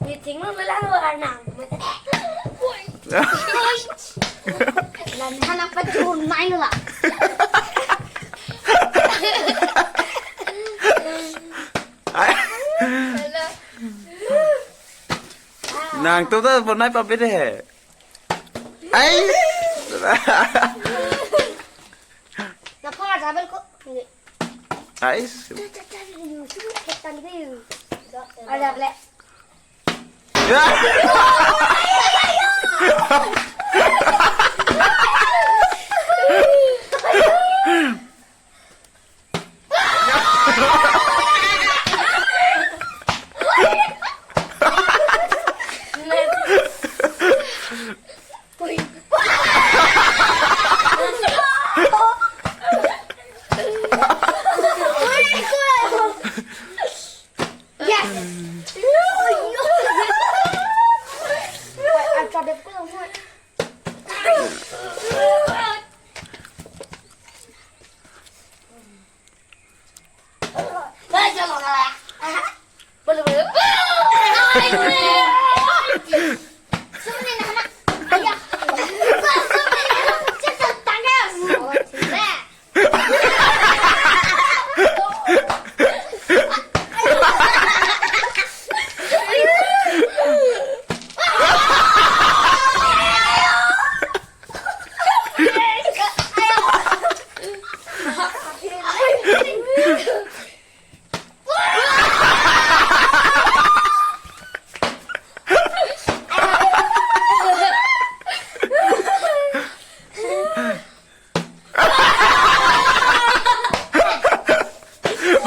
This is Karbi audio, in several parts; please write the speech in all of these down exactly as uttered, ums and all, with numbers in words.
Meeting lo lang lo Arnang. Lan hana pajur nai lo la. Nangtum ta bonai pabede he. Ai. Lapor jabel ko. Ai. Ada ble. Yes.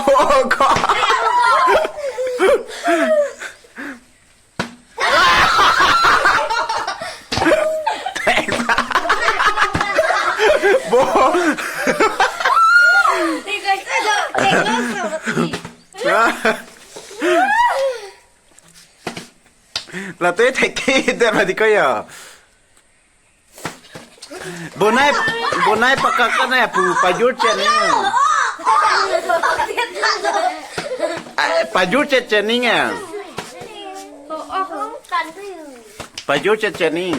Oh God. Bo. Lato thekthe det mati ko ya. Bonai, bonai pakak kan ya pu pajur chet ni. Ah, pajur chet chet ni ya. Pajur chet chet ni.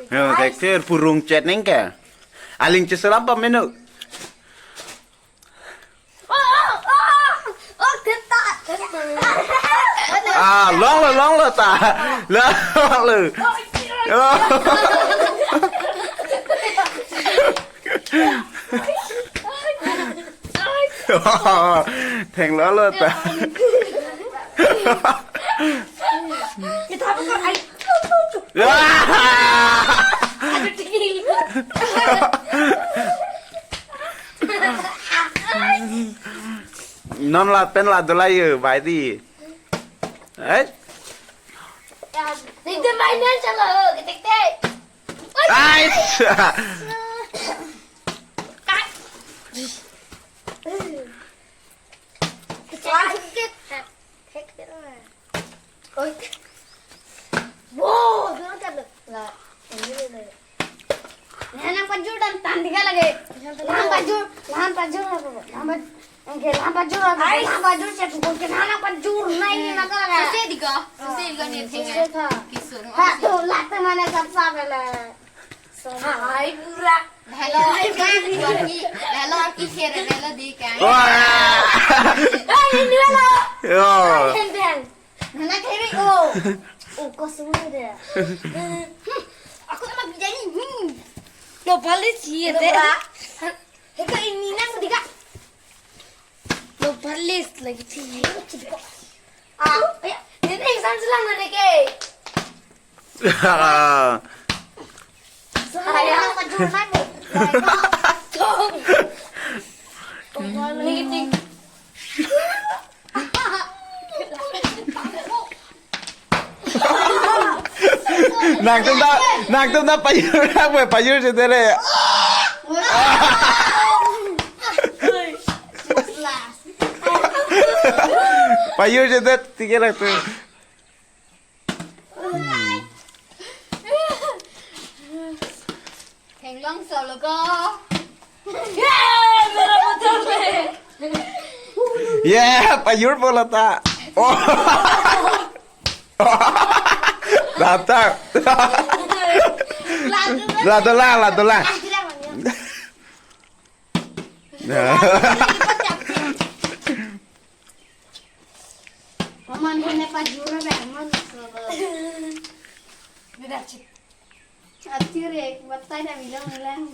Yo, thekthe purung chet ni ke. Aling cheselam pameno. Ah, longlo, longlo ta. Longlo. Thenglolo ta. Non lapen la dola yo, bai di. Eh? Ningte bai nen chalo, ketek tek. Ai! Oi. Wow, sudah kan? La, ini le. Nang pajur dan tandingan lagi. Nang pajur, nang pajur apa? Nang paj-, oke, nang pajur apa? Ai. Nang pajur siap pukul ke nang pajur. Nah, ini maka lagi. Suse diga, suse diga ni. Suse tha. Kisung. Ha, tu, late mana sap sap le. Hai, pura. Hello, hello, ki, hello, ki share, hello, di kan. Wah. Hai, ini hello. Yo. Hai, Hen Hen. Nana kiri, oh. Oh, kosong deh. Hmm, aku sama bijani. Hmm. No polish ye deh. Heka ini nang tiga. No polish lagi sih. Ah, ya. Ini exam selang mana ke? Saya pajur mana? Negatif. Nangtum ta, nangtum ta pajur apa? Pajur chetele. Pajur chetet tinggal aku. Thenglong solo ko. Yeah, mera motor le. Yeah, pajur bola ta. Ladak. Ladak lang, ladak lang. Aman hene pajura be aman. Atir ya, batai dah bilang bilang.